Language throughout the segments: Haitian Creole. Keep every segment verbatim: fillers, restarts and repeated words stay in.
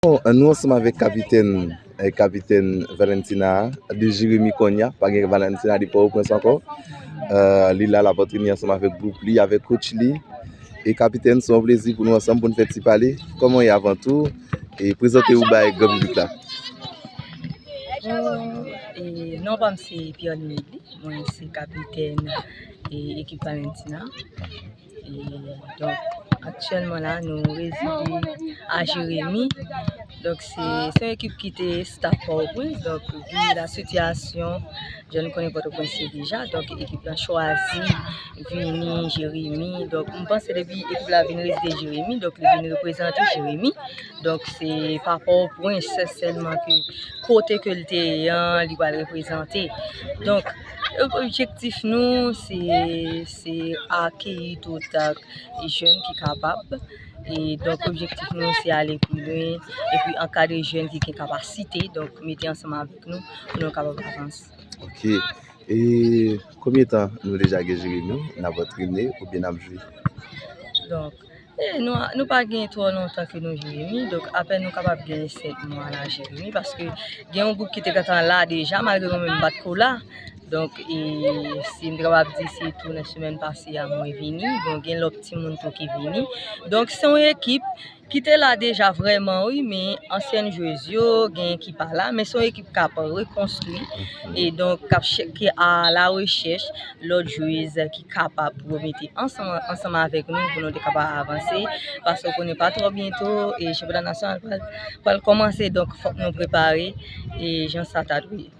Bon, nou ansanm avèk kapitèn, eh, kapitèn Valentina de Jeremi kounye a, pa gen Valentina de Pòtoprens ankò. Eh, li la, l ap antrene ansanm avèk gwoup li, avèk coach li. E kapitèn, se yon plezi pou nou ansanm, pou nou fè ti pale. Kòman w ye avan tou? E prezante w bay gran piblik la. Bon, e non pa m se Pierre Limigli, mwen se kapitèn e ekip Valentina. E donk, aktyèlman la, nou rezide a Jeremi. Donk, se se yon ekip ki te start Pòtoprens. Donk, vi la sitiyasyon, jan nou konnen Pòtoprens ye deja. Donk, ekip lan chwazi vini Jeremi. Donk, m panse depi ekip la vin rezide Jeremi, donk li vin reprezante Jeremi. Donk, se pa Pòtoprens sèlman ke kote ke l te ye an, li pral reprezante. Donk, objektif nou, se se akeyi tout jèn ki kapab. E donk, objektif nou, se ale pi lwen, epi ankadre jèn ki gen kapasite, donk, mete ansanm avèk nou pou nou kapab avanse. Ok. E konbyen tan nou deja gen Jeremi? N ap antrene oubyen n ap jwe? Donk, e nou, nou pa gen twò lontan ke nou Jeremi, donk apèn nou kapab gen senk mwa la Jeremi, paske gen yon gwoup ki te gentan la deja, malgre mwen menm m pa t ko la. Donk, e si m te kapab di, se tou nan semèn pase a mwen vini, bon, gen lòt timoun tou ki vini. Donk, se yon ekip ki te la deja vrèman, wi, men ansyen jwez yo, gen ki pa la, men se yon ekip k ap rekonstwi, e donk k ap chè-, ki a la rechèch lòt jwez ki kapab pou yo mete ansanm, ansanm avèk nou, pou nou te kapab avanse, paske w konnen pa twò byento, e chanpyona nasyonal pral, pral kòmanse, donk fòk nou prepare, e jan sa ta dwe ye.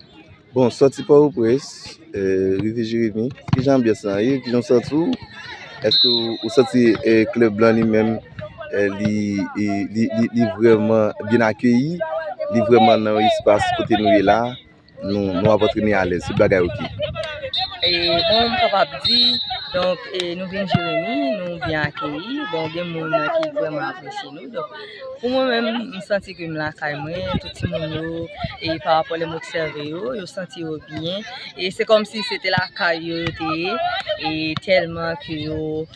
Bon, sòti Pòtoprens, eh, rive Jeremi, kijan anbyans lan ye? Kijan w santi w? Èske w, ou santi, eh, klèb lan li menm, eh, li, li, li, li, li vrèman byen akeyi? Li vrèman nan yon espas kote nou ye la? Nou, nou ap antrene alèz, tout bagay ok? E bon, m kapab di, donk, e nou vin Jeremi, nou byen akeyi. Bon, gen moun ki vrèman apresye nou. Donk, pou mwen menm, m santi ke m lakay mwen, tout timoun yo, e pa rapò lè m obsève yo, yo santi yo byen. E se kòmsi se te lakay yo yo te ye, e tèlman ke yo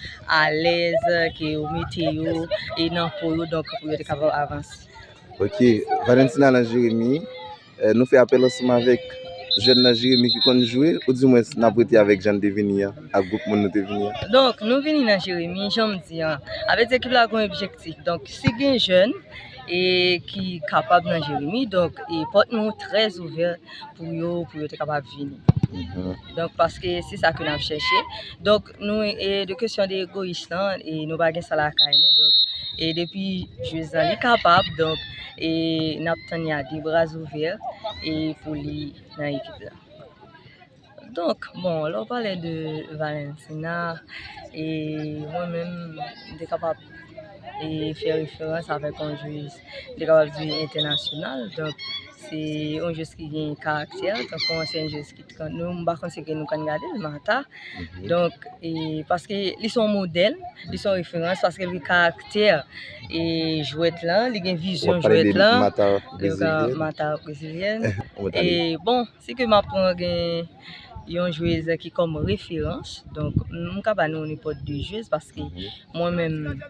alèz, ke yo mete yo e nan po yo, donk pou yo te kapab avanse. Ok, Valentina nan Jeremi, eh, nou fè apèl ansanm avèk jèn nan Jeremi ki konn jwe, oudimwens n ap rete avèk jan n te vini an, ak gwoup moun nou te vini an? Donk, nou vini nan Jeremi, jan m di an, avèk ekip la gen yon objektif. Donk, si gen jèn e ki kapab nan Jeremi, donk, e pòt nou trè ouvè pou yo, pou yo te kapab vini. Donk, paske se sa ke n ap chèche. Donk, nou, e de kesyon de egoyis lan, e nou pa gen sa lakay nou. Donk, e depi jwez lan li kapab, donk, e n ap tann li a de bra ouvè, e pou li nan ekip la. Donk, bon, lè w pale de Valentina, e mwen menm, m te kapab e fè referans avèk yon jwez, m te kapab di entènasyonal. Donk, se yon jwez ki gen karaktè, tankou ansyen jwez ki t konn nou, m pa konn si ke nou konn gade l, Martha. Donk, e paske li se yon modèl, li se yon referans, paske li gen karaktè e jwèt lan, li gen vizyon jwèt lan. Martha brezilyèn. E bon, si ke m ap pran gen yon jwez ki kòm referans, donk m ka ba nou nenpòt de jwez, paske mwen menm,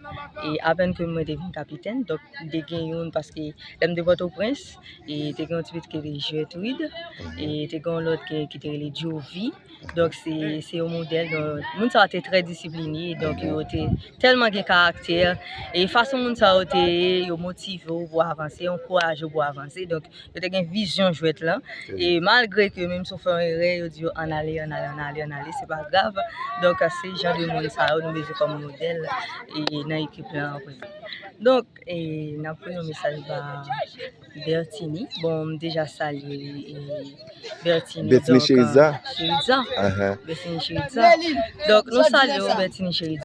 e apèn ke mwen te vin kapitèn, donk m te gen youn, paske lè m te Pòtoprens, e te gen yon ti pitit ki te Gertrude, e te gen yon lòt ki, ki te rele Jovi. Donk, se, se yon modèl. Donk, moun sa yo te trè disipline, donk yo te tèlman gen karaktè. E fason moun sa yo te ye, yo motive w pou w avanse, yo ankouraje w pou w avanse. Donk, yo te gen vizyon jwèt lan. E malgre ke menm si w fè yon erè, yo di w ann ale, ann ale, ann ale, ann ale, se pa grav. Donk, se jan de moun sa yo nou bezwen kòm modèl e nan ekip lan an prezan. Donk, e n ap voye yon mesaj ba Bertini. Bon, m deja salye li, e Bertini. Bertini Cheriza? Cheriza. Bertini Cheriza. Donk, nou salye w, Bertini Cheriza.